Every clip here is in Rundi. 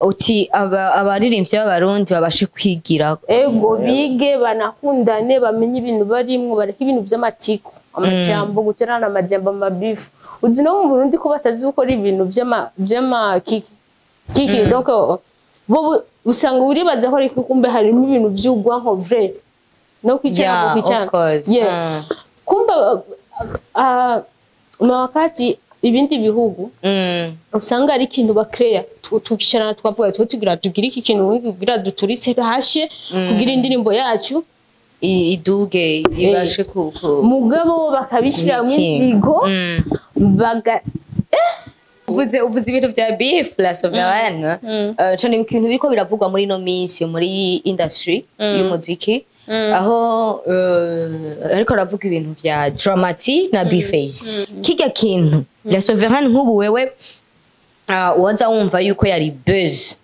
Uti abaririmbyi b'Abarundi babashe kwigira. Ego, bige, banakundane, bamenye ibintu barimwo, bareke ibintu vy'amatiku, amajambo, guterana amajambo, amabifu. Uzi no mu Burundi ko batazi gukora ibintu vy'ama kiki kiki. Donc bo usanga uribaza ko ariko kumbe harimo ibintu vy'ugwanko vrai no kwicara Yeah, ngo kwicarana. Of course. Yeah. Kumbe wakati ibindi bihugu usanga ari ikintu bakreya, tukicarana tukavuga tuba tugira tugire iki kintu kugira duturitse hashe kugira indirimbo yacu Iduge ibashe ku mugabo bakabishyiramo Guhitinga. inzigo baga Uvuze ibintu vya beef, la souveraine. Cane ibintu biriko biravugwa muri no minsi muri industry y'umuziki, aho ariko aravuga ibintu vya Drama-T na B-Face, kirya kintu la souveraine. Nk'ubu wewe waza wumva yuko yari buzz,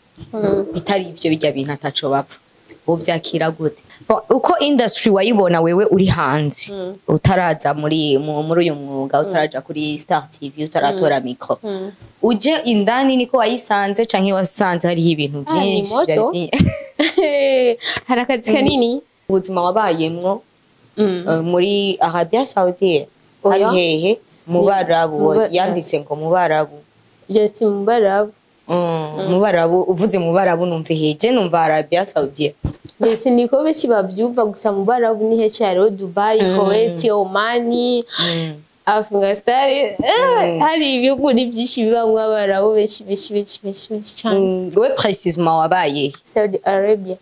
bitari ivyo bijya bintu ataco bapfa, uvyakira gute? Bon, uko industry wayibona wewe uri hanze, utaraza muri uyu mwuga, utaraja kuri Star TV, utaratora micro, uje indani, niko wayisanze canke wasanze hariho ibintu Ah, ni vyinshi moto. vyari Hari akazi kanini. Ubuzima wabayemwo muri Arabia Saoudite, hari Oya. hehe mu Barabu? Yanditse ngo mu Barabu. Yati mu Barabu. Mu Barabu. Uvuze mu Barabu numva heje, numva Arabia Saoudite. Ndetse niko benshi babyumva gusa. Mu Barabu ni henshi, hariho Dubai, Kuwait, Omani, Afghanistan, hari ibihugu ni byinshi bibamwo Abarabu benshi benshi benshi benshi benshi cyane. We précisément wabaye? Saudi Arabia.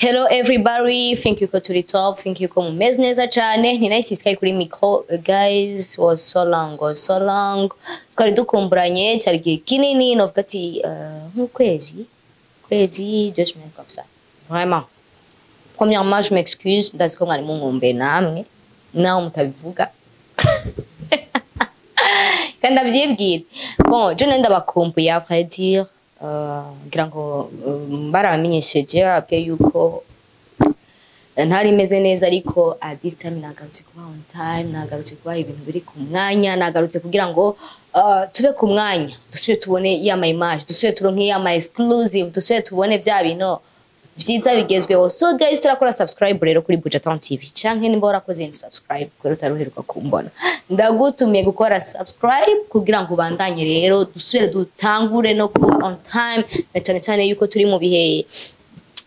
Hello everybody, thank you ko turi top, thank you ko mumeze neza cyane. Ni Nice Sky kuri micro. Guys, was so long, was so long. Twari dukumburanye, cyari igihe kinini, novuga ati nk'ukwezi, kwezi, 2 semaines comme ça. Vraiment. Premièrement, je m'excuse, ndazi ko mwari munkumbuye namwe, naho mutabivuga. Kandi ndavyibwira. Bon, je nenda ndabakumbuye à vrai dire, ngira ngo baramenyesheje, barabwiye yuko ntari meze neza, ariko at this time nagarutse kuba on time, nagarutse kuba ibintu biri ku mwanya, nagarutse kugira ngo tube ku mwanya, dusubire tubone ya ma image, dusubire turonke ya ma exclusive, dusubire tubone bya bintu vyiza bigezweho. So guys, turakora subscribe rero kuri Bujaton TV, canke nimba warakoze ni subscribe kubera utaruheruka kumbona, ndagutumiye gukora subscribe kugira ngo ubandanye rero dusubire dutangure no kuba on time, na cyane cyane yuko turi mu bihe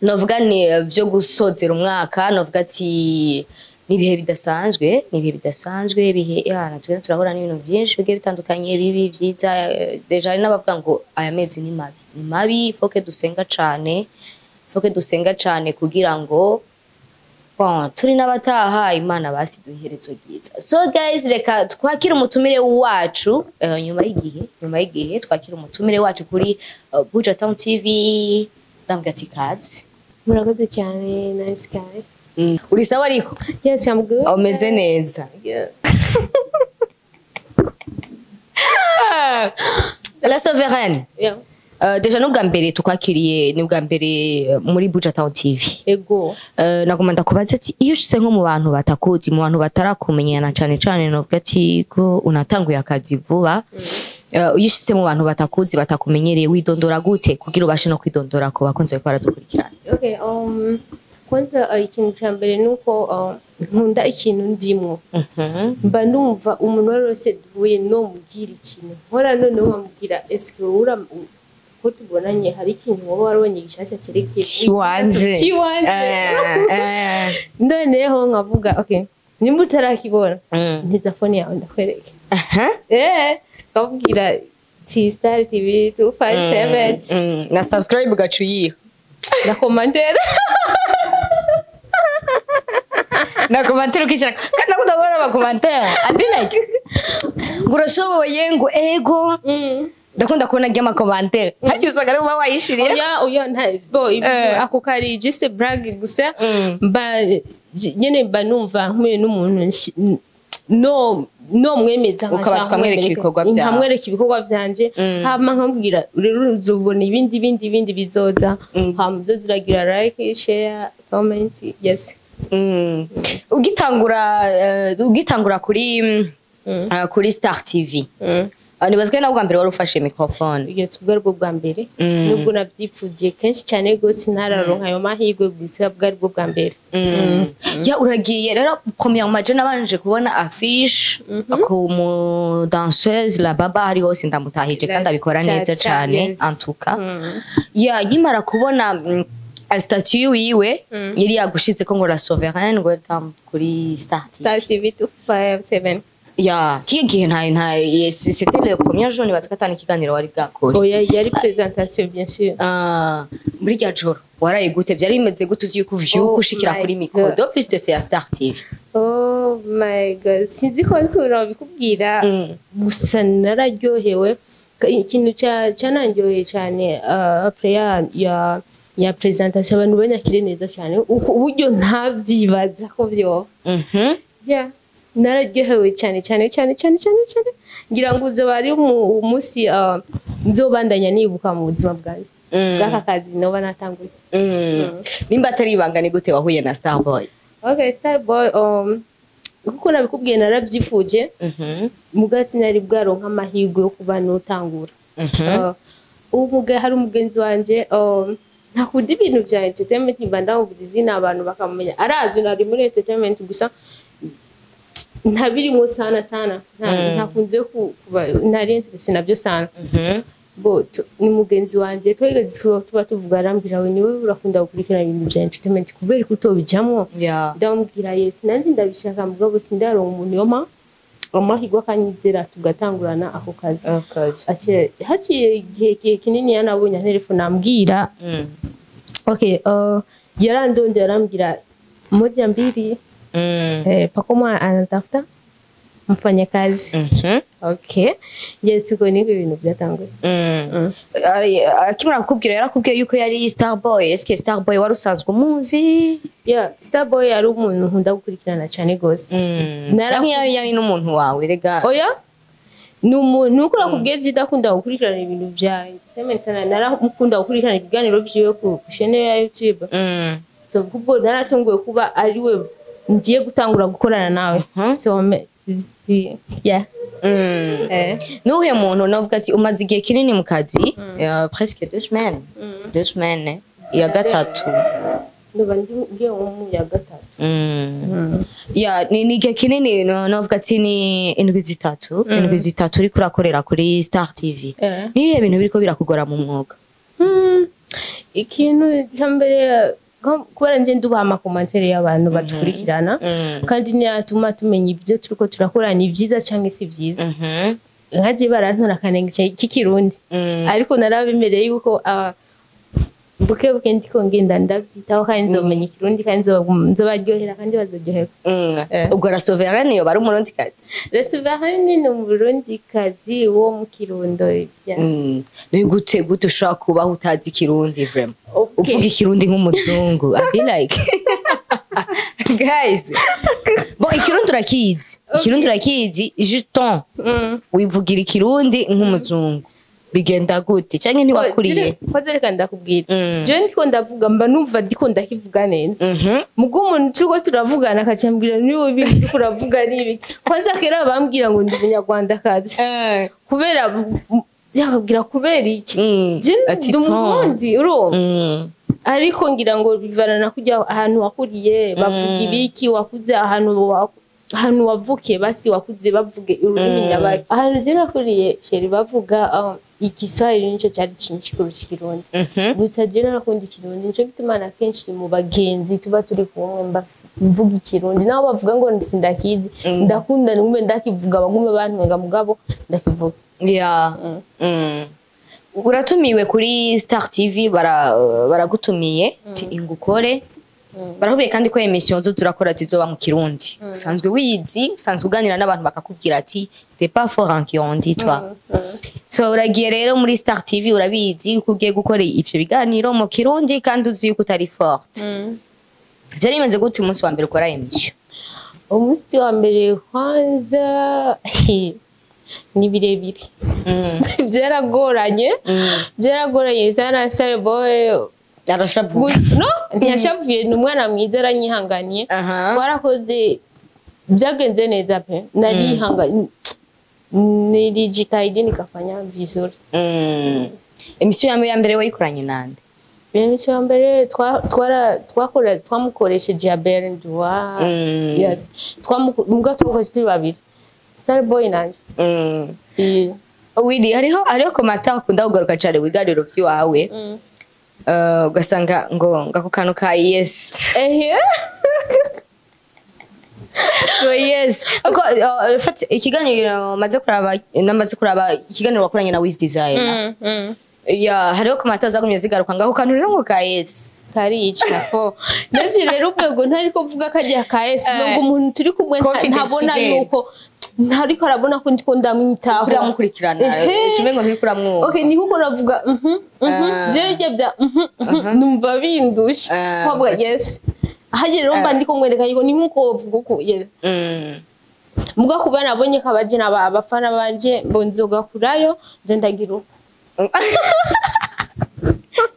novuga ni vyo gusozera umwaka. Novuga ati ni ibihe bidasanzwe, ni ibihe bidasanzwe, ibihe yana tugenda turahura n'ibintu byinshi bigiye bitandukanye, bibi, byiza. Déjà hari n'abavuga ngo aya mezi ni mabi, ni mabi, faut que dusenga cane, faut que dusenga cane kugira ngo bon, turi n'abataha Imana basi duherezo ryiza. So guys, reka twakire umutumire wacu nyuma y'igihe, nyuma y'igihe twakire umutumire wacu kuri Buja Town TV. Ndambwira ati kazi. Murakoze cyane, Nice Sky. Uri sawa ariko? Yes, I'm good. Umeze neza? Yeah. La souveraine. Yeah. Déjà n'ubwa mbere tukwakiriye, ni ubwa mbere muri Buja Town TV. Ego. Nagomba ndakubaza ati iyo ushitse nko mu bantu batakuzi, mu bantu batarakumenyana, cane cane novuga ati ko unatanguye akazi vuba, iyo ushitse mu bantu batakuzi, batakumenyereye, widondora gute kugira ubashe no kwidondora ku bakunzi bariko baradukurikirana? Okay, kwanza ikintu cya mbere ni uko nkunda ikintu ndimwo. Mba numva umuntu uwo ari we wese duhuye nomubwira ikintu nkora, noneho nkamubwira eske wowe ko tubonanye hari ikintu wowe warabonye gishasha cyerekeye Ciwanje. Ciwanje. Noneho nkavuga okay, nimba utarakibona, ntiza phone yawe ndakwereke. Nkabwira ti Star TV 257. Na subscribe ugaca uyiha. Na commentaire. Na commentaire ukishyira, kandi ndakunda kubona ama commentaire. I be like ngo urashoboye, ngo ego. Ndakunda kubona ry'ama commentaire, harya usanga ari uba wayishiriye. Oya oya, nta bo ako kari just brag gusa. Mba nyene mba numva nkuye n'umuntu no mwemeza. Ukabanza ukamwereka ibikorwa byawe. Nkamwereka ibikorwa vyanje, hama nkamubwira rero uzobona ibindi bindi bindi bizoza, hama uzoza uragira like, share, comment, yes. Ugitangura kuri Star TV, nibazwe nawe bwa mbere wari ufashe microphone? Yes, ubwo aribwo bwa mbere, nubwo nabyipfugiye kenshi cyane rwose ntararonka ayo mahirwe, gusa bwo aribwo bwa mbere. Ya, uragiye rero. Premièrement, je nabanje kubona affiche ku mu danseuse la baba hari hose, ndamutahije kandi abikora neza cyane. En tout cas, ya, nkimara kubona statut wiwe yari yagushize ko ngo la souveraine, welcome kuri Star TV. Star TV 257. Ya, kiye gihe nta yes, c'était le premier jour, nibaza ko atani ikiganiro wari bwakore. Oya, yari présentation, bien sûr. Ah, muri rya joro waraye gute? Byari bimeze gute uzi yuko uvyuka Oh ushikira my kuri micro? God. De plus de c'est à Star TV. Oh my God, sinzi ko nsubira bikubwira. Gusa nararyohewe. Ikintu cyanaryoheye cyane, après ya présentation, abantu banyakire neza cyane uburyo ntabyibaza ko vyoba. Yeah. Nararyohewe cyane cyane cyane cyane cyane cyane, ngira ngo uzoba ari umunsi nzobandanya nibuka mu buzima bwanjye bw'aka kazi noba natanguye. Nimba atari ibanga, ni gute wahuye na Starboy? Okay, Starboy, kuko nabikubwiye narabyifuje, muga sinari bwaronka amahirwe yo kuba notangura. Hari umugenzi wanje ntakunda ibintu bya entertainment, mba ndamuvuze izina abantu bakamumenya, arazi nari muri entertainment, gusa ntabirimo sana sana. Ntakunze kuba ntari interested nabyo sana. Bo ni mugenzi wanje twigeze tuba tuvuga, arambwira we niwe urakunda gukurikirana ibintu bya entertainment, kubera ko utobijamwo? Ndamubwira yes, nanjye ndabishaka, mugabo sindaronka umuntu yoma amahirwe akanyizera tugatangurana ako kazi. Of course. Haciye igihe kinini yanabonye telefone ambwira, okay, yarandondera arambwira moja mbili, Pakoma anatafuta mfanyakazi. Okay, yes, uko niko ibintu byatanguye. Akimara kukubwira, yarakubwiye yuko yari Starboy? Eske Starboy wari usanzwe umuzi? Yeah, Starboy yari umuntu nkunda gukurikirana cyane gose. Canke yari n'umuntu wawe rega? Oya, ni umuntu uko nakubwiye je ndakunda gukurikirana ibintu bya entertainment sana, narakunda gukurikirana ibiganiro vyiwe ku chaîne ya YouTube. So kubwo naratunguwe kuba ariwe ngiye gutangura gukorana nawe. So yeah. Nuhe muntu navuga ati umaze igihe kinini mu kazi, presque 2 semaines, 2 semaines iya gatatu. Ndumva ngiye nko mu ya gatatu. Ya, ni igihe kinini, navuga ati ni indwi 3, indwi 3 uriko urakorera kuri Star TV. Nibihe bintu biriko birakugora mu mwuga? Ikintu cya mbere, kubera nje ndubaha ama commentaires y'abantu badukurikirana, kandi niyatuma tumenya ibyo turiko turakora ni byiza cyangwa si byiza. Nkaje barantora akanenge k'ikirundi, ariko narabemereye yuko buke buke ndiko ngenda ndabyitaho, kandi nzomenya ikirundi, kandi nzobaryohera kandi bazoryoherwa. Ubwo la souveraine yoba ari umurundikazi? La souveraine ni umurundikazi wo mu Kirundo, yeah. Ni gute ushobora kubaho utazi ikirundi, vraiment? Okay. Uvuga ikirundi nk'umuzungu. I be like, guys, bon, ikirundi urakizi, ikirundi urakizi juston. Wivugira ikirundi nk'umuzungu, bigenda gute? Canke ntiwakuriye? Kwanza reka ndakubwira, jewe ndiko ndavuga mba numva ndiko ndakivuga neza. Mugo umuntu turiko turavugana akacambwira niwe ibintu uriko uravuga nibi. Kwanza kera bambwira ngo ndi umunyarwandakazi, kubera yababwira kubera iki? Je Ati ndi ton. Umurundi, urumva? Ariko ngira ngo bivana na kujya ahantu wakuriye bavuga ibiki, wakuze ahantu ahantu wavukiye, basi wakuze bavuge ururimi nyabaki. Ahantu je nakuriye, chérie, bavuga igiswahili, nico cyari cinshi kurusha ikirundi. Gusa je narakunda ikirundi, nico gituma na kenshi mu bagenzi tuba turi kumwe mba mvuga ikirundi, nabo bavuga ngo sindakizi. Ndakunda ngume ndakivuga, bagume bantwenga, mugabo ndakivuga. Yeah. Uratumiwe kuri Star TV, baragutumiye ti ingukore, barakubwiye kandi ko émission zo turakora zizoba mu kirundi. Usanzwe wizi, usanzwe uganira n'abantu bakakubwira ati t'es pas fort en kirundi, toi. So uragiye rero muri Star TV, urabizi uko ugiye gukora ivyo biganiro mu kirundi kandi uzi yuko utari forte. Vyari bimeze gute umunsi wa mbere ukora émission? Umunsi wa mbere kwanza ni birebire, byaragoranye, byaragoranye sana. Starboy Arashavuye? No, ntiyashavuye, ni umwana mwiza, aranyihanganiye. Twarakoze, byagenze neza pe, narihanga, nilijitahidi nikafanya vizuri. Émission yawe ya mbere wayikoranye nande? Émission ya mbere twakora, twamukoresheje Abel Ndua. Yes, mbwa twakoresheje turi babiri, Starboy nanje. Willy, hariho commentaire akunda kugaruka cyane mu biganiro by'iwawe. Ugasanga ngo ngako kantu ka yes, ngo yes. Kuko fat ikiganiro maze kuraba, namaze kuraba ikiganiro wakoranye na Wiz Design. Ya, hariho commentaire zagumye zigaruka ngako kantu rero ngo ka yes. Karica fo ndetse rero ubwo ntari kuvuga kajya ka yes, ngo umuntu turi kumwe Confidence ntabona igenda. yuko ntariko arabona ko ndiko ndamwitaho. Uramukurikirana. Tumengo nturi kuramwumva. Okay, ni nkuko uravuga mhm mhm. Je ryo bya mhm mhm, numva bindusha. Nkavuga yes, hagera rero mba ndiko mwereka yuko ni nkuko wovuga uku, yes. Mbwa kuba nabonye kabaje na abafana banje mbonzogakurayo, nje ndagira uko.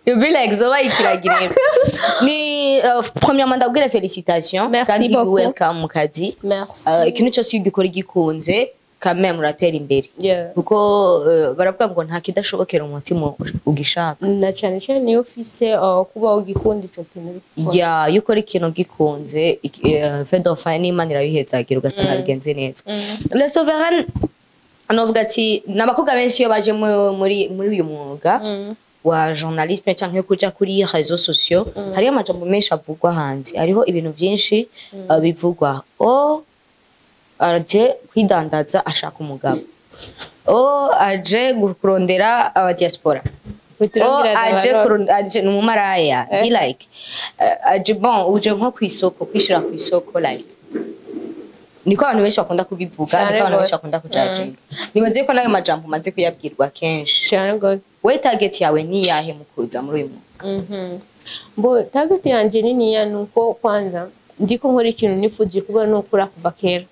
You be like zoba ikiragire ni premièrement ndabwira félicitations. Merci Kandi beaucoup. welcome mu kazi. Merci. Ikintu cyose iyo ugikora gikunze, quand même uratera imbere, kuko baravuga ngo nta kidashobokera umutima ugishaka. Na cyane cyane iyo ufise kuba ugikunda ico kintu uri gukora. Ya, iyo ukora ikintu gikunze, fait d'enfant n'Imana irabihezagira, ugasanga bigenze neza. Le Souverain novuga ati n'abakobwa benshi iyo baje muri uyu mwuga wa journalisme canke kuja kuri réseaux sociaux, hariho amajambo menshi avugwa hanze, hariho ibintu byinshi bivugwa: o aje kwidandaza ashaka umugabo, o aje kurondera aba diaspora, o Uturangira aje abarora. aje ni umumaraya. Be like aje, bon, uje nko kwisoko kwishira kwisoko, like niko abantu benshi bakunda kubivuga. Cane Niko abantu benshi gose. bakunda kujajinga. Nibaze ko n'ayo majambo umaze kuyabwirwa kenshi. Cyane gose. We, target yawe ni yahe mu kuza muri uyu mwuga? Bo target yanje niniya nuko kwanza ndiko nkora ikintu nifuje kuba nokora kuva kera.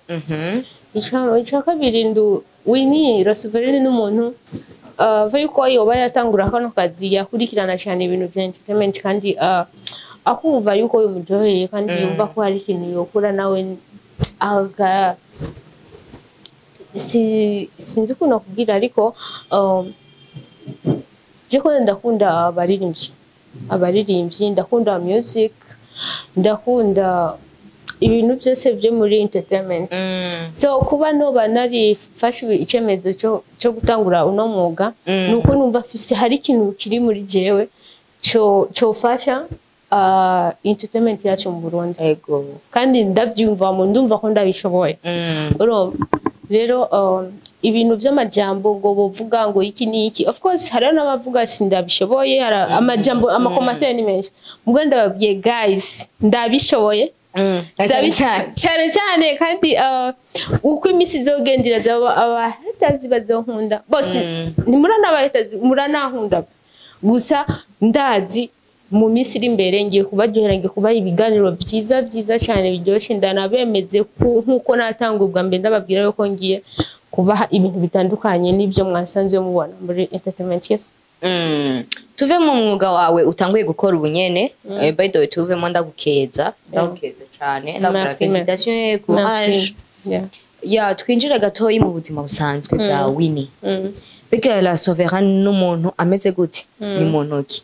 Icya kabiri, ndu Winnie La Souveraine n'umuntu ava yuko yoba yatangura kano kazi, yakurikirana cyane ibintu bya entertainment, kandi akumva yuko bimuryoheye, kandi yumva ko hari ikintu yokora nawe aga si sinzi ukuntu nakubwira, ariko je ko ndakunda abaririmbyi, ndakunda music, ndakunda ibintu byose byo muri entertainment. So kuba noba narifashe icyemezo cyo gutangura uno mwuga, nuko numva mfise hari ikintu kiri muri jewe cyo cyofasha entertainment yacu mu Burundi. Kandi ndabyumvamo, ndumva ko ndabishoboye. Urumva rero, ibintu by'amajambo ngo bovuga ngo iki ni iki, of course hariho n'abavuga sindabishoboye, hari amajambo, ama commentaires ni menshi, mbwo ndababwiye guys, ndabishoboye. Cyane cyane kandi uko iminsi izogenda iraza, abahetazi bazonkunda bose. Ntimurana abahetazi, muranankunda, gusa ndazi mu minsi iri imbere ngiye kubaryohera, ngiye kubaha ibiganiro byiza byiza cyane biryoshye. Ndanabemeze nk'uko natanga ubwa mbere, ndababwira yuko ngiye kubaha ibintu bitandukanye n'ibyo mwasanzwe mubona muri entertainment, yes. Tuve mu mwuga wawe utanguye gukora ubunyene. By the way, tuvemo ndagukeza, ndagukeza cyane, ndakubwira Merci, félicitations, courage. Merci. Yeah. Ya, twinjire gatoyi mu buzima busanzwe bwa Winnie. Mbega La Souveraine n'umuntu ameze gute? Ni muntu ki?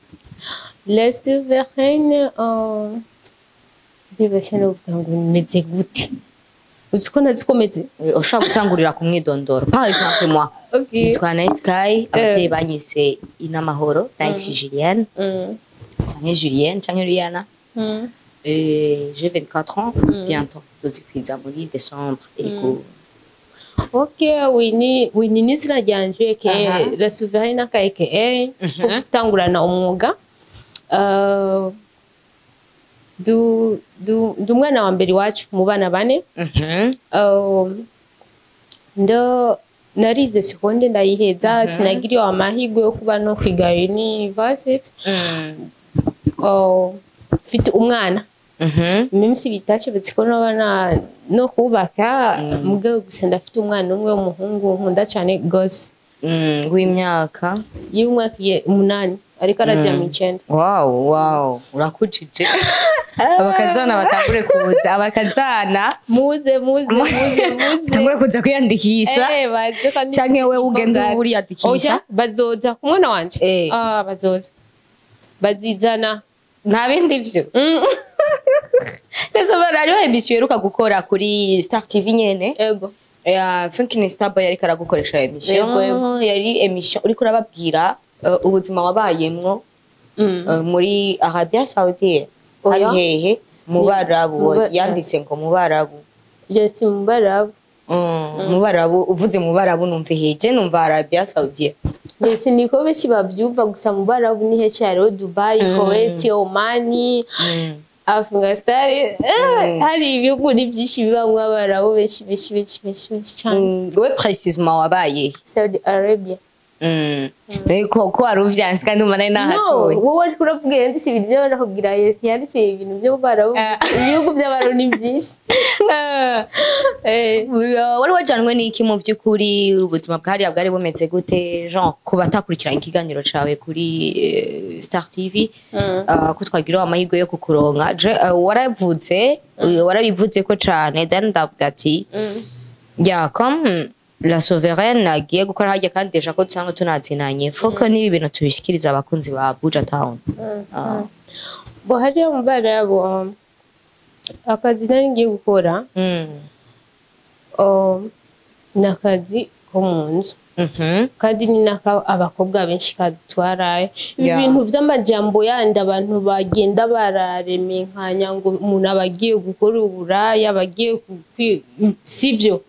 La Souveraine, ndibeshye novuga ngo meze gute? Uzi ko ntazi ko meze. Ushobora gutangurira ku mwidondoro. Par exemple moi, nitwa Nice Sky, abavyeyi banyise Inamahoro Nice Julienne, canke Julienne canke Rihanna. J'ai 24 ans bientôt, tuzikwiza muri décembre. Ego. Ok, Winnie, Winnie ni izina ryanje ke. La Souveraine aka AKA ko gutangurana umwuga. Du umwana wa mbere iwacu mu bana bane. Ndo narize seconde ndayiheza, sinagiriwe amahirwe yo kuba no kwiga university. Mfite umwana. Iminsi bitashobotse ko noba no kubaka mugabo, gusa ndafite umwana umwe w'umuhungu nkunda cyane gose. W'imyaka? Y'umwaka 8. Ariko arajya mu 9. Wow, urakujije. Abakazana batangure kuza, abakazana Muze, muze, muze, muze. batangure kuza kwiyandikisha. Eh, baze kandi. Canke wewe ugenda uriyandikisha. Oya, bazoza ku mwana wanje. Ah, bazoza. Bazizana. Nta bindi vyo. Nese hariho émission iheruka gukora kuri Star TV nyene. Ego. Ya Franklin Starboy yariko aragukoresha émission. Yego, yego. Yari émission uriko urababwira ubuzima wabayemwo muri Arabia Saoudite. Oya. Hari hehe? Mu Barabu. Yanditse ngo mu Barabu. Yesi, mu Barabu. Mu Barabu, uvuze mu Barabu numva heje, numva Arabia Saoudite. Ndetse niko benshi bavyumva gusa. Mu Barabu ni henshi, hariho Dubai, Kuwait, Omani, Afghanistan, hari ibihugu ni byinshi bibamwo Abarabu benshi, benshi, benshi, benshi, benshi cyane. We précisément wabaye? Saudi Arabia. Ko wari uvyanse kandi umva nari No, nahatoye. wowe ariko uravuga yanditse ibintu by'abarakubwira, yes, yanditse ibintu byo mu Barabu gusa. Ibihugu by'Abarabu ni byinshi. Wari wajanwe n'iki mu vy'ukuri? Ubuzima bwahariya bwari bumeze gute, Jean, ku batakurikiranye ikiganiro cawe kuri Star TV? Ko twagiriwe amahirwe yo kukuronka. Waravuze, warabivuze ko cane, then ndavuga ati ya comme la souveraine agiye gukora harya, kandi déjà ko dusanzwe tunazinanye, faut ko n'ibi bintu tubishikiriza abakunzi ba Buja Town. Bo hariya mu Barabu, akazi nari ngiye gukora ni akazi ko mu nzu, kandi ni nako abakobwa benshi kadutwarayo. Ibi bintu vy'amajambo yandi abantu bagenda bararemenkanya ngo umuntu aba agiye gukora uburaya, aba agiye sivyo.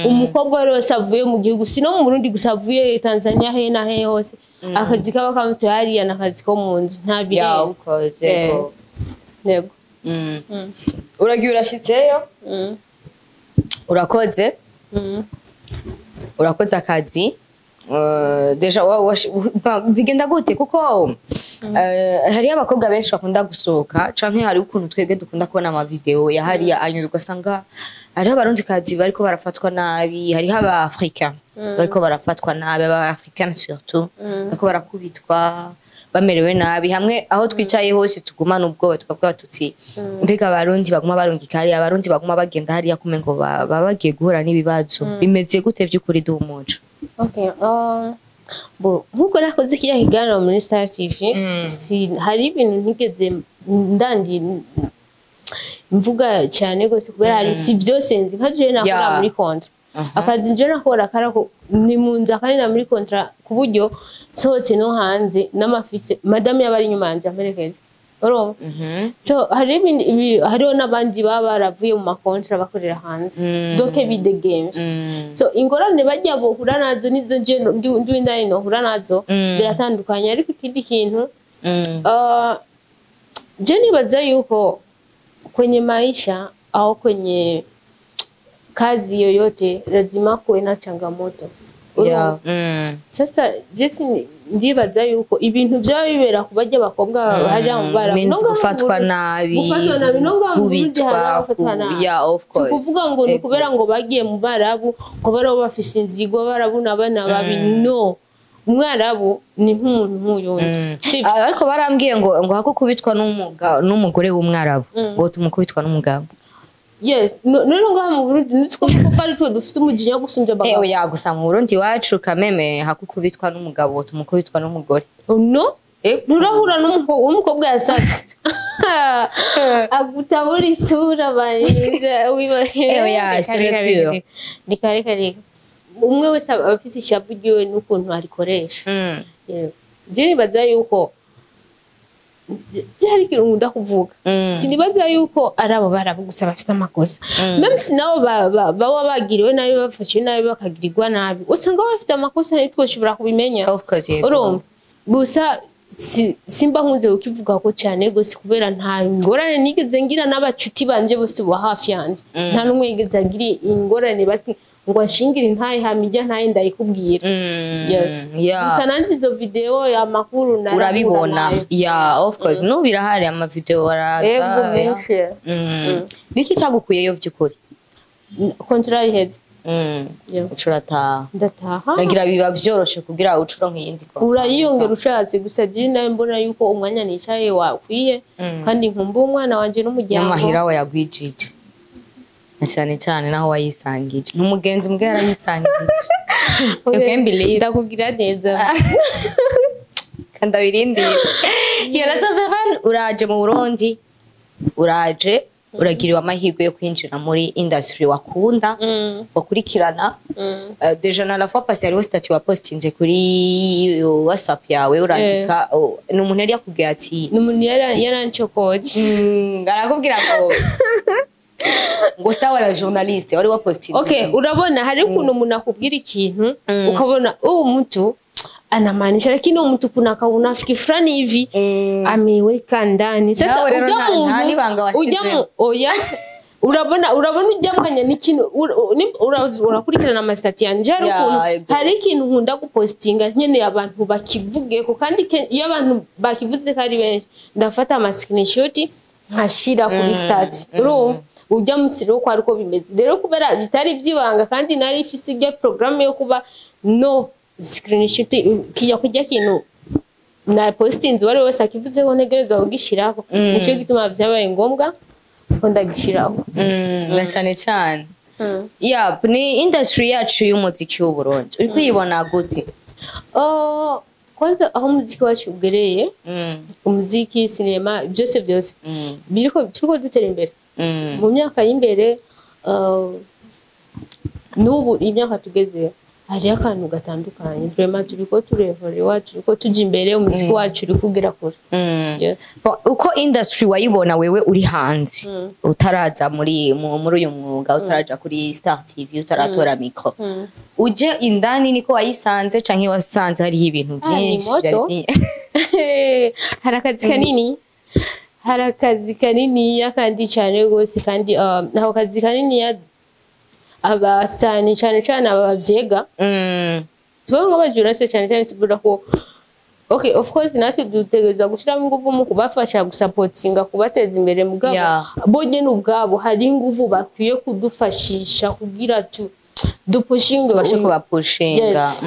Umukobwa wese avuye mu gihugu, si no mu Burundi gusa, avuye Tanzania, hehe na hehe hose, akazi kaba kamutoye hariya ni akazi ko mu nzu, nta birenze. Of course, yego. Yego. Uragiye, urashitseyo, urakoze, urakoze akazi. Déjà bigenda gute? Kuko hariyo abakobwa benshi bakunda gusohoka, canke hari ukuntu twebwe dukunda kubona amavideo ya hariya anyura, ugasanga hariho Abarundikazi bariko barafatwa nabi, hariho Aba-Africain bariko barafatwa nabi, Aba-Africain surtout bariko barakubitwa, bamerewe nabi. Hamwe aho twicaye hose tugumana ubwoba, tukavuga tuti mbega Abarundi baguma barungika hariya, Abarundi baguma bagenda hariya, kumengo baba bagiye guhura n'ibibazo. Bimeze gute vy'ukuri? Duha umuco. Okay, bo nkuko nakoze kiriya kiganiro muri Star TV, si hari ibintu ntigeze ndandi mvuga cyane gose, kubera hari si byose nzi. Nka jewe nakora muri contrat, akazi nje nakora karako ni mu nzu, akandi na muri contrat, ku buryo nsohotse no hanze n'amafise madame yaba ari inyuma yanje amperekeje, urumva? So hari ibindi hariho n'abandi baba baravuye mu makontra bakorera hanze, donc bidegemvye. So ingorane bajya bohura nazo nizo nje ndi indani nohura nazo biratandukanye. Ariko ikindi kintu, je nibaza yuko kwenye maisha au kwenye kazi yoyote lazima kuwe na changamoto. Sasa je ndibaza yuko ibintu byaba bibera ku bajya abakobwa hariya mu bara Means gufatwa nabi, gufatwa nabi, no ngaha mu Burundi hari kubitwa, abafatwa nabi. Yeah, of Si course. kuvuga ngo ni kubera ngo bagiye mu Barabu, ngo barabu bafise inzigo, Abarabu n'abana babi. No, Umwarabu ni nk'umuntu nk'uyundi. Sibyo? Ah, ariko barambwiye ngo hako kubitwa n'umugore w'Umwarabu, ngo tumukubitwa n'umugabo. Yes, none ngaha mu Burundi nitwo kuko ari twe dufise umujinya wo gusumbya abagabo. Oya, gusa mu Burundi iwacu kameme hako kubitwa n'umugabo tumukubitwa n'umugore. No, nturahura n'umukobwa yasatse agutabura isura barinze. Oya, c'est le pire. Reka, reka, reka, umwe wese aba afise ishavu ryiwe n'ukuntu arikoresha. Yewe. Je nibaza yuko byari ikintu nkunda kuvuga, sinibaza yuko ari abo Barabu gusa bafite amakosa. Même si nabo baba bagiriwe nabi, bafashwe nabi, bakagirirwa nabi, usanga bafite amakosa, ntitwoshobora kubimenya. Of course, yego. Urumva gusa simba nkunze kukivuga ko cyane gose, kubera nta ngorane nigeze ngira n'abacuti banje bose bo hafi yanje, nta n'umwe yigeze agira ingorane basi ngo anshingire intahe, hama ijya ntahe ndayikubwira. Yes. Gusa nanjye izo video, amakuru narahura Urabibona. nayo. Yeah, of course, n'ubu birahari, amavideo araza. Ego, menshi. Niki cyagukuyeyo vy'ukuri? Contrat iheze. Yeah. Uca urataha. Ndataha. Nagira biba vyoroshe kugira uce uronka iyindi contrat. Urayiyongera ushatse, gusa jewe nawe mbona yuko umwanya nicaye wakwiye, kandi nkumbuye umwana wanje n'umuryango. N'amahera wayagwijije, na cyane cyane naho wayisangije n'umugenzi mbwe yarayisangije. You can believe. Ndakugira neza. Kandi abirindire iyo la souveraine. Uraje mu Burundi, uraje uragiriwe amahirwe yo kwinjira muri industry wakunda, wakurikirana. Déjà na la fois passée hariho statut wapostinze kuri WhatsApp yawe, urandika, oh, ni umuntu yari yakubwiye ati Ni umuntu yarancokoje. Arakubwira ngo sawa la journaliste wari wapostinze. Okay, urabona hari ukuntu umuntu akubwira ikintu, ukabona uwo mtu anamaanisha, lakini huyu mtu kuna kaunafiki fulani hivi ameweka ndani. Sasa Nawe rero ujya nta muntu n'ibanga ujya washizemo. mu oya, urabona ujya mwanya n'ikintu urakurikirana ama status yanje, hari ukuntu ego. hari ikintu nkunda gupostinga nkeneye abantu bakivugeko, kandi iyo abantu bakivuze ko ari benshi, ndafata ama screenshot nkashira kuri status. Urumva ujya munsi rero ko ariko bimeze. Rero kubera bitari byibanga, kandi nari ifise ibyo programme yo kuba no screenshot kijya kujya kintu na postinze, uwari wese akivuzeho ntegerezwa kugishiraho. Nicyo gituma byabaye ngombwa ko ndagishiraho. Na cyane cyane ya ni industry yacu y'umuziki w'u Burundi, uri kuyibona gute? Oh, kwanza aho umuziki wacu ugereye, umuziki, sinema, byose byose biriko, turiko dutera imbere. Mu myaka y'imbere, n'ubu imyaka tugeze, hariho akantu gatandukanye. Vraiment turiko turevorewa, turiko tuja imbere, umuziki wacu uri kugera kure. Yes. Bon, uko industry wayibona wewe uri hanze, utaraza muri uyu mwuga, utaraja kuri Star TV, utaratora micro, uje indani, niko wayisanze canke wasanze hariho ibintu Ah, ni byinshi moto. byari byinshi? Hari akazi kanini, hari akazi kaniniya kandi cyane rwose, kandi ako kazi kaniniya abasani, cyane cyane aba bavyega, tuba nk'abajurase cyane cyane, tuvuga ko okay, of course natwe dutegerezwa gushyiramo ingufu mu kubafasha, gusapotinga, kubateza imbere, mugabo bo nyene ubwabo hari ingufu bakwiye kudufashisha kugira tu dupushinge Tubashe kubapushinga. Yes.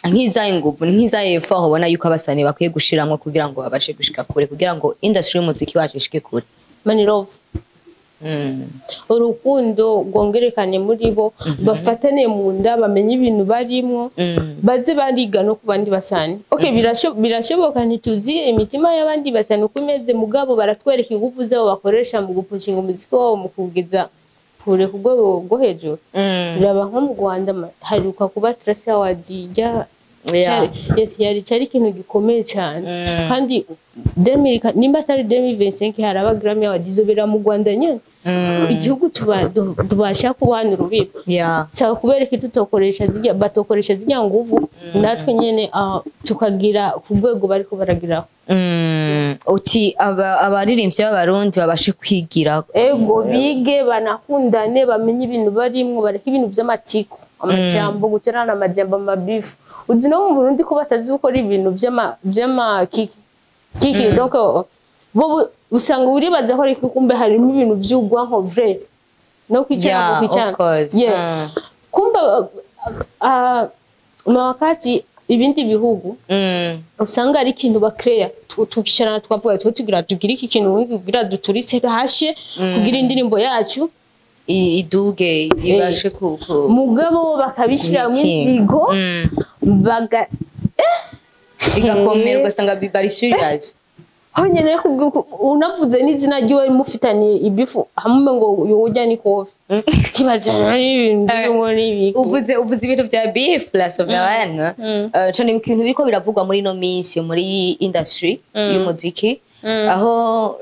Nk'izaye nguvu, ni nk'izaye effort ubona yuko abasani bakwiye gushiramwo kugira ngo babashe gushika kure, kugira ngo industry y'umuziki wacu ishike kure? Money, love, urukundo rwongerekane muri bo, bafatane mu nda, bamenye ibintu barimwo, baze bariga no ku bandi basani. Okay, birashoboka, ntituzi imitima y'abandi basani uko imeze, mugabo baratwereka ingufu zabo bakoresha mu gupushinga umuziki wabo, mu kugeza kure ku rwego rwo hejuru. Biraba nko mu Rwanda, haheruka kuba Trace Award ijya. Yes, yari cyari ikintu gikomeye cyane. Kandi 2000, nimba atari 2025, haraba Grammy Award izobera mu Rwanda nyene, igihugu tubasha kubana urubibi. Saba kubera ko tutokoresha zijya, batokoresha zijya nguvu, natwe nyene tukagira ku rwego bariko baragiraho. Uti abaririmbyi b'Abarundi babashe kwigira. Ego, bige, banakundane, bamenye ibintu barimwo, bareke ibintu vy'amatiku, amajambo, guterana amajambo, amabifu. Uzi no mu Burundi ko batazi gukora ibintu vy'ama kiki kiki, donc bo usanga uribaza ko ariko kumbe harimo ibintu vy'ugwanko vrai no kwicara Yeah, ngo kwicara. of course. Kumbe wakati ibindi bihugu usanga ari ikintu bakreya, tukicarana tukavuga tuba tugira tugire iki kintu kugira duturitse hashe, kugira indirimbo yacu Iduge, ibashe ku mugabo bakabishyiramo guhitinga. Inzigo baga Igakomera, ugasanga bari serious. Honyine unavuze n'izina ry'iwe mufitaniye ibifu hamwe ngo yojya ni kofi, kibaza n'ibintu birimo n'ibiki. Uvuze ibintu bya beef, la souveraine. Cane ibintu biriko biravugwa muri ino minsi muri industry y'umuziki, aho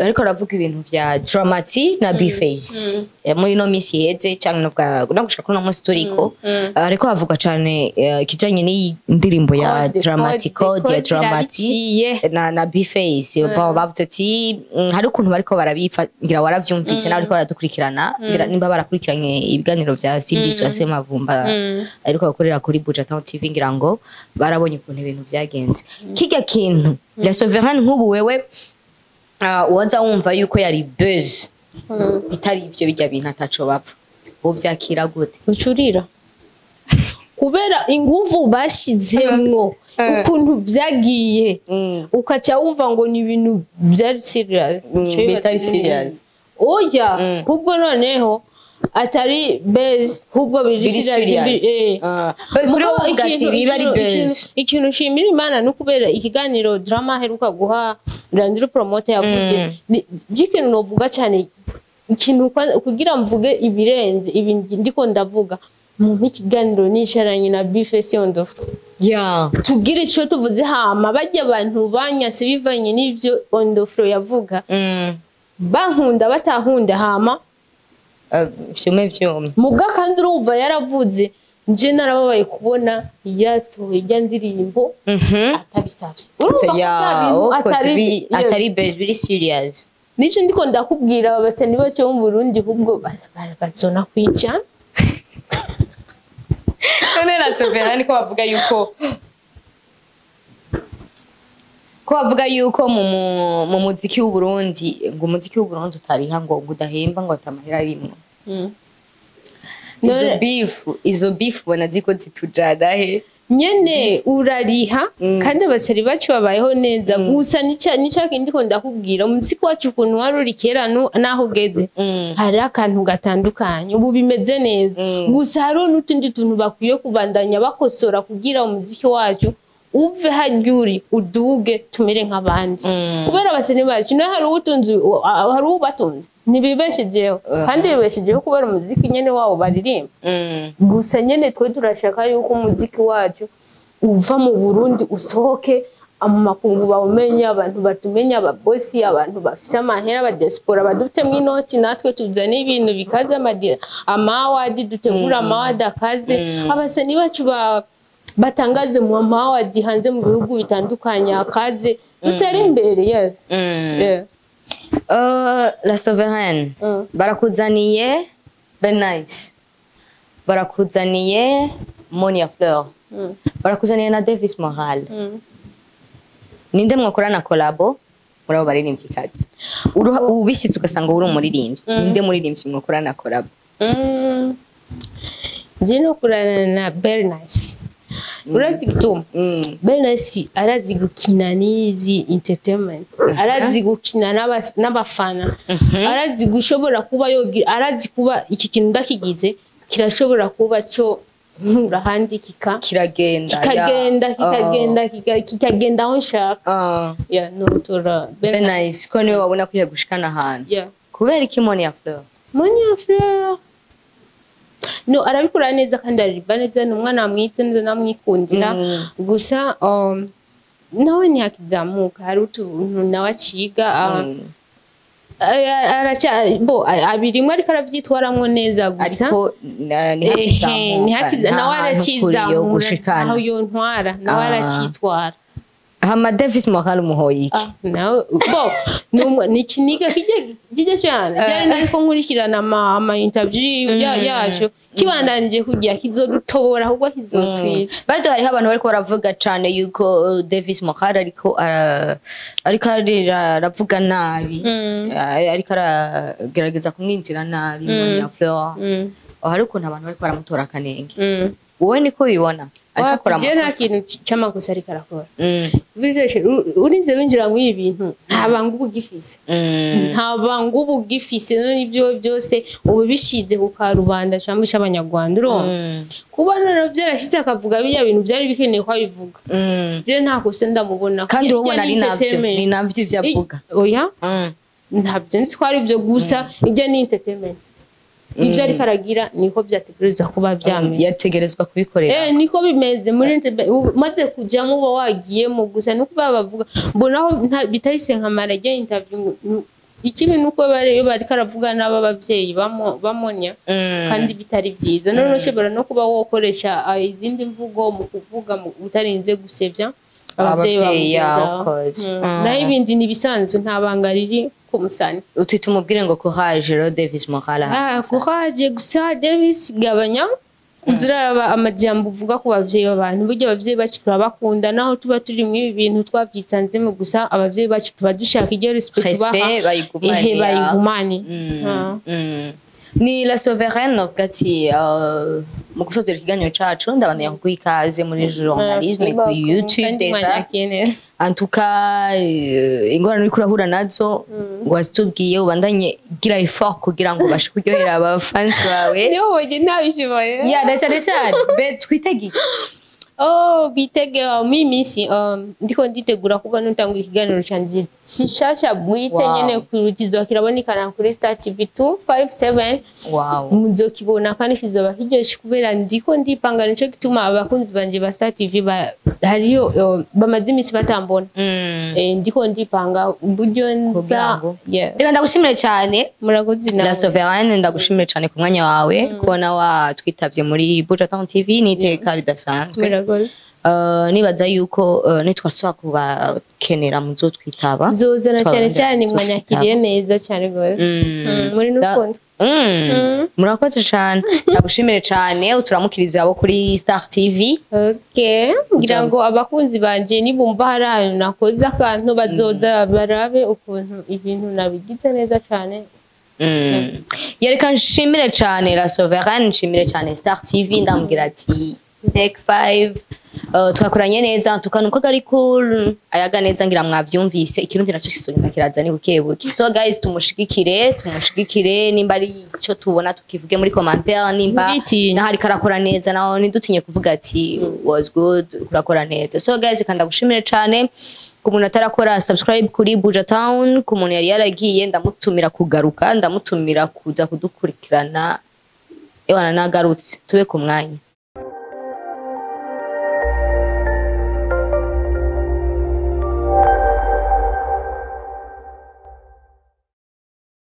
ariko aravuga ibintu bya Dramati na Bface. Muri ino minsi iheze, canke novuga no gushika kuri uno munsi turiko, ariko havugwa cane ikijanye n'iyi ndirimbo ya Dramati, Code ya Dramati Irabiciye. na Bface. Bon, bavuze ati hari ukuntu bariko barabifa, ngira waravyumvise nawe ariko baradukurikirana, ngira nimba barakurikiranye ibiganiro vya CBC wa Semavumba ariko bakorera kuri Buja Town TV, ngira ngo barabonye ukuntu ibintu vyagenze. Kirya kintu, la souveraine, nk'ubu wewe waza wumva yuko yari buzz, bitari ivyo, bijya bintu ataco bapfa? Wovyakira gute? Ucurira kubera inguvu bashizemwo, ukuntu vyagiye, ukaca wumva ngo ni ibintu byari serious. Bitari serious. Oya, ahubwo noneho atari buzz, ahubwo biri Biri serious. serious. Eh. But kuri wowe Mugabo uvuga ati biba ari buzz. Ikintu nshimira Imana ni ukubera ikiganiro Drama aheruka guha Landry Promoter yavuze, ikintu novuga cyane, ikintu kugira mvuge ibirenze ibi ndiko ndavuga, mu ikiganiro nicaranye na B-Face on the floor, tugire icyo tuvuze, hama bajya abantu banyase bivanye n'ibyo on the floor yavuga, bankunda batankunda, hama Vyume vyumye. Muga kandi urumva yaravuze, nje narababaye kubona yasohoye ijya ndirimbo atabisabye. Urumva ko Ya, bya bintu of course, atari atari buzz, biri serious. Nibyo ndiko ndakubwira, aba basani bose bo mu Burundi ahubwo bazona kwica. None na Sovereign ko bavuga yuko mu muziki w'u Burundi, ngo umuziki w'u Burundi utariha, ngo udahemba, ngo atamahera arimwo. Izo beef ubona ziko zitujana he? Nyene urariha, kandi abasari bacu babayeho neza. Gusa nica kindi ko ndakubwira, umuziki wacu ukuntu wari uri kera naho ugeze, hari akantu gatandukanye. Ubu bimeze neza, gusa hariho n'utundi tuntu bakwiye kubandanya bakosora kugira umuziki wacu uve harya uri uduge, tumere nk'abandi, kubera abasani bacu naho hari uwutunze, hari uwubatunze, ntibibeshejeho, kandi bibeshejeho kubera umuziki nyene wabo baririmba. Gusa nyene twe turashaka yuko umuziki wacu uva mu Burundi usohoke mu makungu, bawumenye, abantu batumenye, ababosi, abantu bafise amahera, abadiaspora badutemwo inoti, natwe tuzane ibintu bikaze, ama award, dutegure ama award akaze, abasani bacu batangaze mu ma award hanze mu bihugu bitandukanye akaze, dutere imbere, yes. Yeah. La Sovereign, barakuzaniye Ben Nice, barakuzaniye Monia Fleur, barakuzaniye na Davis Moral. Ninde mwakorana collabo muri abo baririmvyikazi? Ubishyitse ugasanga uri umuririmbyi, ninde muririmbyi mwakorana collabo? Nje no kurana na Bernice, urazi igituma? Bernice arazi gukina n'izi entertainment, arazi gukina n'abafana, arazi gushobora kuba yogira, arazi kuba iki kintu ndakigize kirashobora kuba cyo nkura ahandi kika Kiragenda. Kikagenda, kikagenda, kikagenda aho nshaka. Yeah, notora Ben Bernice. Nice ko niwe wabona ko yagushikana ahantu. Yeah. Kubera iki Monia Fleur? Monia Fleur no arabikora neza kandi aririmba neza, ni umwana mwiza neza, namwikundira. Gusa nawe ntihakizamuka, hari utuntu nawe aciga, bo abirimwo, ariko aravyitwaramwo neza gusa. Ariko ntihakizamuka. Nawe Nta hantu kure yo aracizamura gushikana. Aho yontwara nawe aracitwara. Hama Davis Moral umuhoye iki? Ah, nawe bo ni ikiniga kijya kijya cyane byari, nariko nkurikirana ama interview yacu, kibandanije kujya kizodutobora ahubwo kizotwica. Bado hariho abantu bariko baravuga cane yuko Davis Moral ariko aravuga nabi, ariko aragerageza kumwinjira nabi Monia Fleur. Hari ukuntu abantu bariko baramutora akanenge. Wowe niko bibona, ariko akora Jewe nta amakosa? kintu c'amakosa ariko arakora. Urinze winjira muri ibi bintu, nta banga uba ugifise. Nta banga uba ugifise. None ibyo byose uba bishize ku karubanda cyangwa c'abanyarwanda, urumva? Kuba noneho byarashize akavuga biriya bintu, byari bikeneye ko abivuga. Jewe nta kosa ndamubona. Kandi wowe ubona Irya ari ni navyo? entertainment. Ni navyo ivyo avuga? Oya, ntabyo nzi ko ari byo, gusa ijya ni entertainment. Ibyo ariko aragira niko byategerezwa kuba byameze. Yategerezwa kubikorera. Eh, niko bimeze muri entertainment. Umaze kujyamo uba wagiyemo, gusa nuko baba bavuga mbonaho bitahise nkamara ijya interview ikibi nuko iyo bariko aravuga n'aba bavyeyi bamonya, kandi bitari byiza. None ushobora no kuba wokoresha izindi mvugo mu kuvuga utarinze gusebya abavyeyi Abavyeyi, yeah, bamugenza. of course. Naho ibindi ni ibisanzwe, nta banga riri ku musani. Uti tumubwire ngo courage rero Davis Moral. Ah, courage, gusa Davis gabanya uza uraraba amajambo uvuga ku bavyeyi b'abantu. Burya abavyeyi bacu turabakunda, naho tuba turi muri ibi bintu twavyisanzemo, gusa abavyeyi bacu tuba dushaka iryo respect tubaha. Respect bayigumane. Ehe, bayigumane. Ah. Ni La Souveraine. Novuga ati mu gusozera ikiganiro cacu, ndabandanya kuguha ikaze muri journalisme kuri YouTube. Kandi Déjà, mwanyakiye neza. En tout cas, ingorane uriko urahura nazo wazitubwiye. Ubandanye gira effort kugira ngo ubashe kuryohera abafans bawe. Niyo ubonye ntabishoboye. Ya, na cyane cyane be twitege iki? Oh, bitege muri iyi minsi ndiko nditegura kuba nutangura ikiganiro canje gishasha bwite. Nyene kizoba kirabonekana kuri Star TV 257. Muzokibona kandi kizoba kiryoshe kubera ndiko ndipanga. Nico gituma abakunzi banje ba Star TV hariyo bamaze iminsi batambona. Ndiko ndipanga uburyo nza Kugira ngo- Yeah. Reka ndagushimire cyane. Murakoze La nawe. Souveraine, ndagushimire cyane ku mwanya wawe, kubona watwitabye muri Buja Town TV n'iteka ridasanzwe. Murakoze. Nibaza yuko nitwasubira kubakenera muzotwitaba. Zozana cyane Twabandanya cyane. tuzotwitaba. Mwanyakiriye neza cyane rwose. Muri n'urukundo. Murakoze cyane, ndagushimire cyane. Uturamukirize abo kuri Star TV. Okay, ngira ngo abakunzi banje nibumva hari ahantu nakoze akantu, bazoza barabe ukuntu ibintu nabigize neza cyane. Yereka nshimire cyane La Souveraine, nshimire cyane Star TV. Ndamubwira ati take 5. Twakoranye neza tukana uko ari cool, ayaga neza. Ngira mwavyumvise, ikirundi naco kisogenda kiraza ni buke buke. So guys, tumushigikire, tumushigikire. Nimba ari ico tubona, tukivuge muri commentaire. Nimba Ntibitinye. nahari karakora neza, naho ntidutinye kuvuga ati "Was good, kurakora neza." So guys, kandi ndagushimire cyane. Ku muntu atarakora subscribe kuri Buja Town, ku muntu yari yaragiye, ndamutumira kugaruka, ndamutumira kuza kudukurikirana. Ewana, nagarutse, tube ku mwanya.